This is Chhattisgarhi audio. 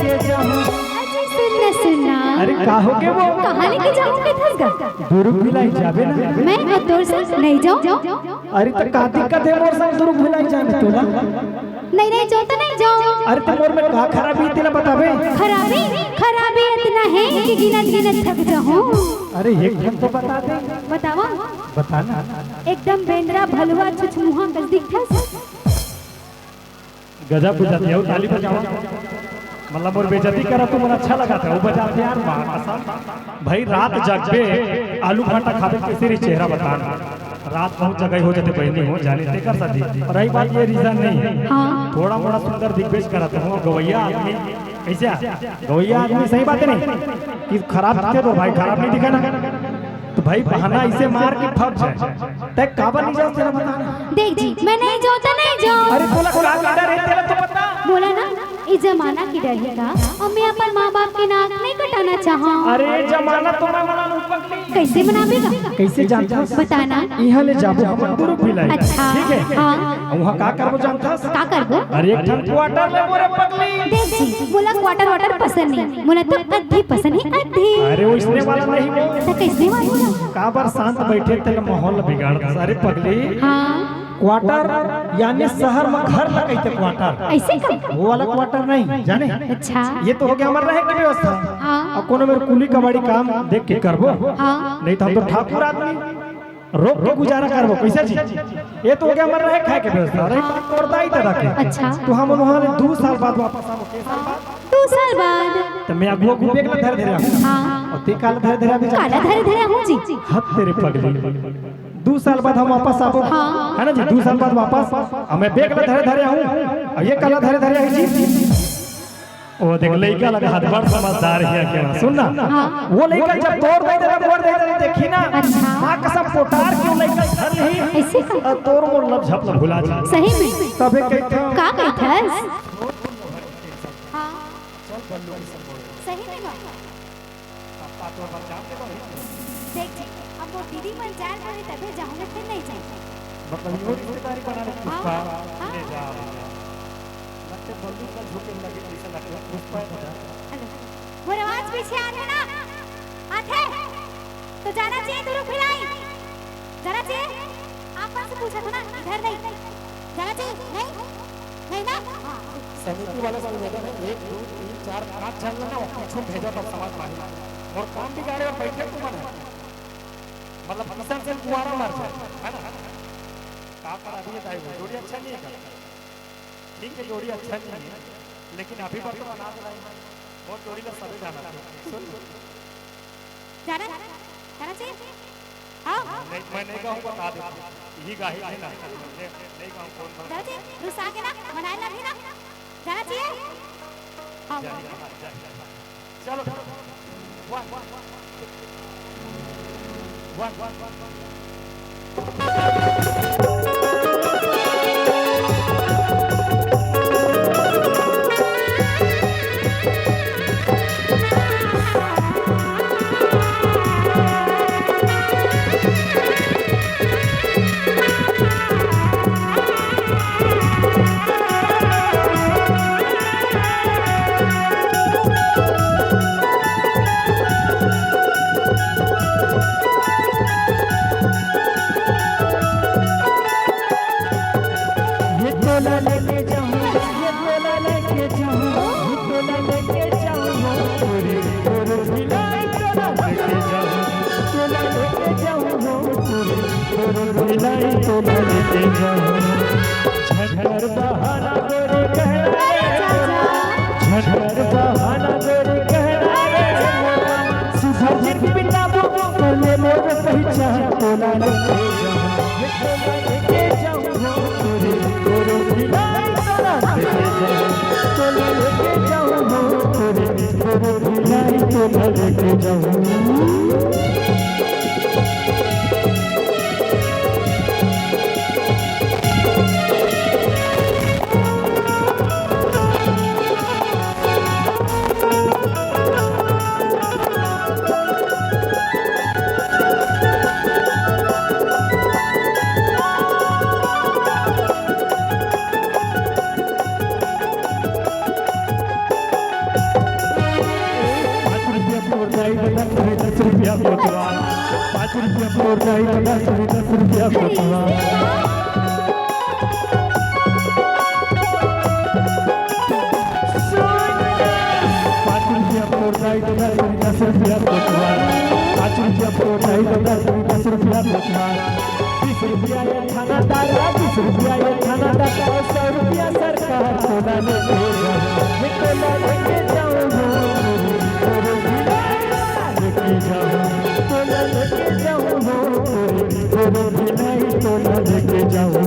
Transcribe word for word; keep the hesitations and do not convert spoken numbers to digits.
अरे सुन ना, सुन ना। अरे का हो गे वो? कहाँ लेके जाहूँ कथस गा? दुरुग भिलाई जाबे ना। मैं अउ तोर संग नहीं जाऊँ। अरे त का दिक्कत हे मोर संग दुरुग भिलाई जाबे तोला? नहीं, नहीं जाऊँ त नहीं जाऊँ। अरे त मोर में का खराबी हे तेला बताबे? खराबी? खराबी इतना हे कि गिनत गिनत थक जाहूँ। अरे एक ठन तो बता दे। बतावा? बता ना। एकदम बेंदरा भलुआ छुछमुहा कस दिखथस। गजब हो जाती है, वो ताली बजाओ। मतलब, मोर बेइज्जती करा, तुमन अच्छा लगा था, वो बजा के यार, माँ कसम। भाई, रात जगबे, आलू भाटा खाबे, कैसे रही चेहरा बता ना। रात बहुत जगह हो जाते बहनी हो, जाने ते कर सकती। और रही बात ये रीजन नहीं है। हाँ। थोड़ा मोड़ा सुंदर दिखबेच करा था, वो गवैया आदमी, कैसे आ? गवैया आदमी, सही बात है नहीं? कि खराब दिखते तो भाई, खराब नहीं दिखा ना। तो भाई, बहाना इसे मार के फट जाए। तै काबर नहीं जाओ, तेरा बता ना। देख जी, मैं नहीं जाऊँ तो नहीं जाऊँ। अरे, तोला का डर हे, तेरा तो बता। बोला ना, ये जमाना के डर हे का, अउ मैं अपन माँ बाप के नाक नहीं कटाना चाहूँ। अरे, जमाना तो मैं मना लूँ, पगली। कैसे मनाबे गा? कैसे जानता हूँ? बता ना। यहाँ ले जाबो हमन दुरुग भिलाई। अच्छा, ठीक है? हाँ। वहाँ का करबो जानता हूँ? का करबो? अरे, एक ठन क्वार्टर लेबो रे, पगली। देख जी, मोला क्वार्टर वाटर पसंद नहीं, मोला तो अद्धी पसंद हे, अद्धी। अरे, वो इसने वाला नहीं वो। तो कैसे वाला? काबर शांत बैठे, तेरे माहौल बिगाड़ दे। अरे पगली, हाँ। क्वार्टर यानी शहर में घर ला कहिथे क्वार्टर। ऐसे का? वो वाला क्वार्टर नहीं, जाने? अच्छा। ये तो हो गया हमर रहे के व्यवस्था। हाँ। अब कोनो मेर कुली कबाड़ी काम देख के करबो। हाँ। नहीं तो हम तो ठाकुर आदमी, रोक के गुजारा करबो, कैसे जी? ये तो हो गया हमर रहे खाए के व्यवस्था, रही हाँ। तोर दाई ददा के। अच्छा। तो हम वहाँ ले दू साल बाद वापस आबो, के साल बाद? दू साल बाद। तो मैं अगुआ को बेग ला धर धरे हूँ। हाँ। और ते काला धर धरे अभी जा। काला धर धरे हूँ जी। हद तेरे पगली। दू साल बाद हम वापस आबो। हाँ। है ना जी, दू साल बाद वापस। अब मैं बेग ला धरे धरे हूँ, और ये काला धरे धरे है जी। वो देख, लइका लगा हाथ बड़ समझदार है क्या? सुन ना। हाँ। वो लइका जब तोर दे दे, तब तोर दे दे, देखी ना। अच्छा। माँ कसम, पोटार क्यों लइका धर नहीं? ऐसे का? और तोर मोर लब झप लब भुला जा। सही में? तबे कहते हैं। का कहथस? हाँ। चल बल्लू के संग। सही में बा? अब का तोर बात जान के बा? देख जी, अब मोर दीदी मन जाए बोले तबे जाहूँ, फिर नहीं जाए। मतलब, यो रिश्तेदारी बना ले, हाँ, पुष्पा, हाँ। ले जा भैया। लगते बंदूक का झोंके लगे, जैसे लगते हैं पुष्पा है, बता। हेलो, मोर आवाज पीछे आथे ना? आथे? तो जाना चाहिए दुरुग भिलाई। जाना चाहिए? आप मन से पूछा था ना, इधर नहीं। जाना चाहिए? नहीं? नहीं ना? हाँ। समिति वाले से निवेदन है, एक, दो, तीन, चार, पाँच झन ला ना, वो पीछू भेजा था समाज माही। मोर काम बिगाड़े और बैठे तुमन है। मतलब, किसान से कुआरा मर जाए, है ना? का कर अभी ये दाई वो जोड़ी अच्छा नहीं है क्या? ठीक है, जोड़ी अच्छा नहीं है, लेकिन अभी बर तो बना दे रहे हैं। बहुत जोड़ी ला सबे जाना था। सुन। जाना, जाना चाहिए। हाँ। नहीं, मैं नहीं गाऊँ, बता देता हूँ। यही गाही है ना। नहीं, नहीं गाऊँ, कौन बना? जाना चाहिए, रुसा के ना, मनाए ला भी ना। जाना चाहिए। हाँ, जाना हाँ। चाहिए, हाँ, जाना चाहिए। चलो, चलो। One, one, one, one. One, one, one, one, one. ये तोला लेके जाऊं, ये तोला लेके जाऊं, ये तोला लेके जाऊं, तोरे, तोरे भिलाई तोला लेके जाऊं, तोला लेके जाऊं, तोरे, तोरे भिलाई तोला लेके जाऊं। झनर बहाना गोरी कहना रे मोरा, झनर बहाना गोरी कहना रे मोरा, सुधर जित बिताबो, तोले मोर पहचान, तोला लेके जाऊं। लेके जाऊं हो तोरे, तोरे भिलाई तोला लेके जाऊं। तोला लेके जाऊं हो तोरे, तोरे भिलाई तोला लेके जाऊं। कोतवाल। पाँच रुपया तोर जाई तो दस रुपया, दस रुपया कोतवाल। पाँच रुपया तोर जाई तो दस रुपया, दस रुपया कोतवाल। पाँच रुपया तोर जाई तो दस रुपया, दस रुपया कोतवाल। बीस रुपया ये थानादार, बीस रुपया ये थानादार, और सौ रुपया सरकार। तोला लेके जाऊं, तोला लेके जाऊं, तोला लेके जाऊं, तोला लेके जाऊं, तोला लेके जाऊं।